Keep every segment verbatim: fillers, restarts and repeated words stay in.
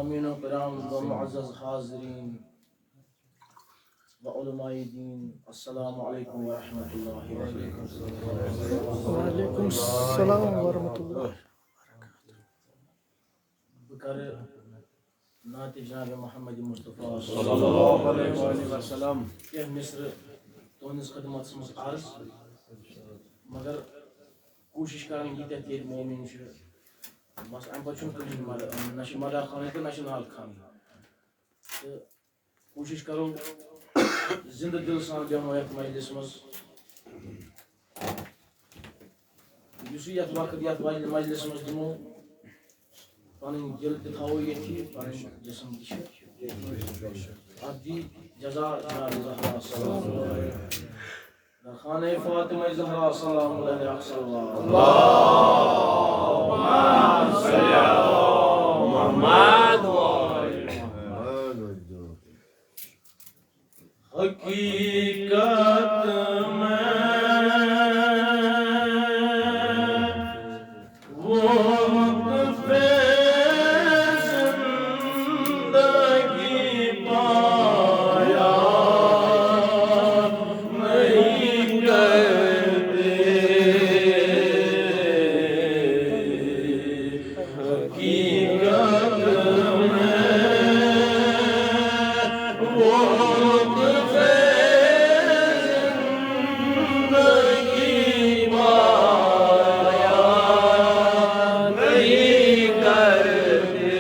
مؤمنین کرام و معزز حاضرین و علماء دین، السلام علیکم ورحمۃ اللہ وبرکاتہ۔ وعلیکم السلام ورحمۃ اللہ۔ بہٕ کرٕ نعتِ جناب محمد مصطفیٰ صلی اللہ علیہ وسلم کینٛہہ مصرٕ تُہنٛدِس خدمتس منٛز عرض، مگر کوٗشِش کران ییٖتیٛاہ تہِ ییٚتہِ مومِن چھِ، بس اَمہِ پتہٕ چھُنہٕ کٕہٕنۍ مدد، نہ چھِ مدد خانٕے تہٕ نہ چھِ نعت خانٕے۔ تہٕ کوٗشِش کرو زِندٕ دِل سان بیٚہمو یَتھ مجلِس منٛز۔ یُس یہِ یَتھ وقت یَتھ مجلِس منٛز دِمو، پَنٕنۍ دِل تہِ تھاوو ییٚتھی، پَنٕنۍ جسم تہِ چھِ ییٚتھی۔ اَتھ دی جزا جناب زہرا صلی اللہ علیہ وسلم۔ خانہ فاطمہ زہرا سلام اللہ علیہا صلوات۔ اللہم صل علی محمد و آل محمد۔ حقیقت میں وقت زندگی پایا نہیں کرتے۔ حقیقت میں وقت زندگی پایا نہیں کرتے۔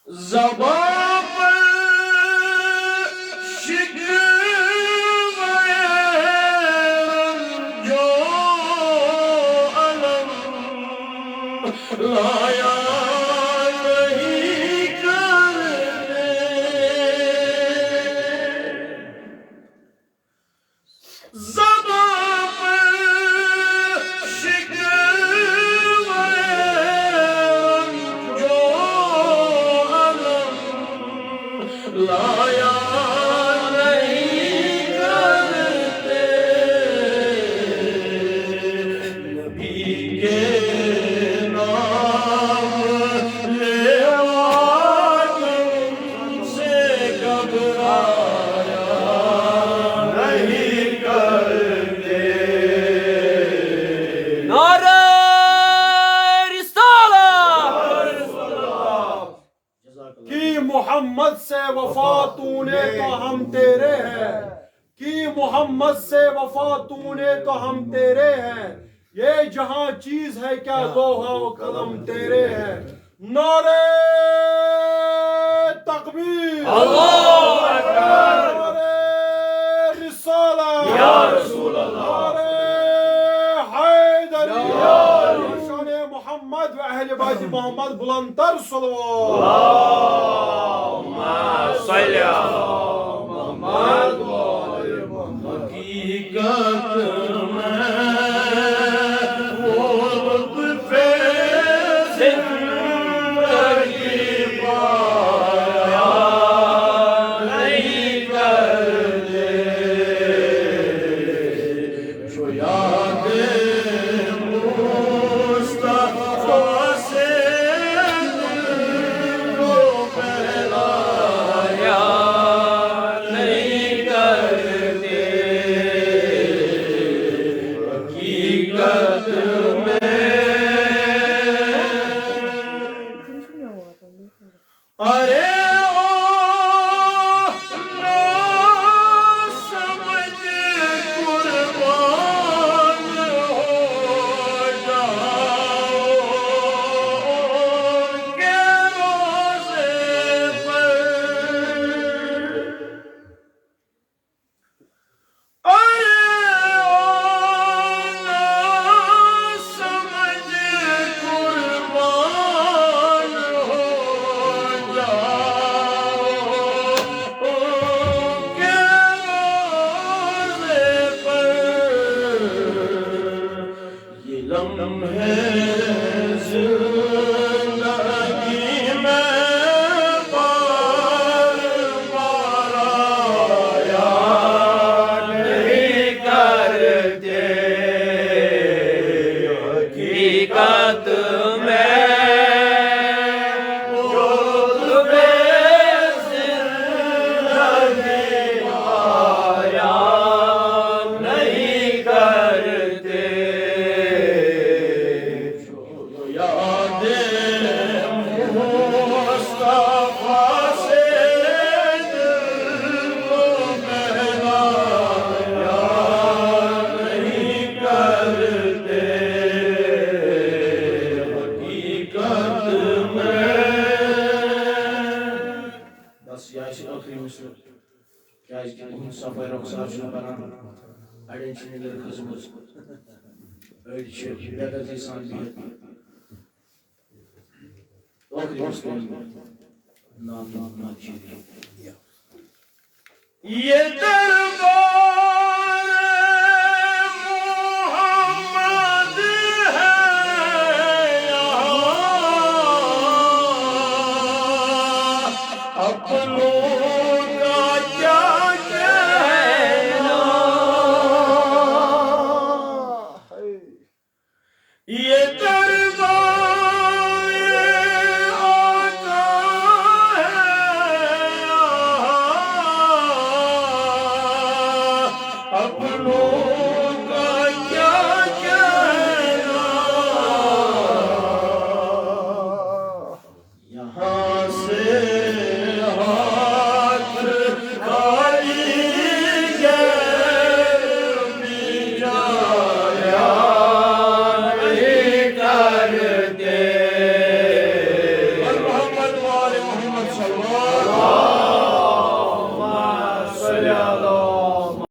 زباں پر شکوہ رنج و الم لایا نہیں کرتے۔ زباں پر شکوہ رنج و الم لایا نہیں کرتے۔ نبی کے نام لیوا سے گھبرایا نہیں کرتے۔ نعرہ رسالت۔ کہ محمد سے وفا تو نے تو ہم تیرے ہیں، کہ محمد سے وفا تو نے تو ہم تیرے ہیں، یہ جہاں چیز ہے کیا لوح و قلم تیرے ہیں۔ نعرہ تکبیر۔ اللہ اکبر۔ نعرہ رسالت۔ یا رسول اللہ۔ نعرہ حیدری۔ یا شان محمد و اہل بیت محمد بلندتر صلوات۔ اللہم صل علی محمد و آل محمد۔ حقیقت میں وہ لطف زندگی پایا نہیں کرتے۔ جو یاد مصطفیٰ سے دل کو بہلایا نہیں کرتے۔ حقیقت میں ارے او ناسمجھ قربان ہو جاؤ ان کے روضے پر۔ ارے او ناسمجھ قربان ہو جاؤ کیازِ کہِ تُہُنٛد صفٲیی رۄخسار چھُنہٕ بنان، اڑٮ۪ن چھِ نِندٕر کھٔژمٕژ، أڑۍ چھِ بے غیرتی سان بِہِتھ۔ ٲخری اوس تٔمۍ نعت نعت شریف۔ یہ دربار محمد ہے یہاں، اپنوں کا کیا کہنا۔ یہ دربار آقا ہے یہاں، اپنوں کا کیا کہنا۔ یہاں سے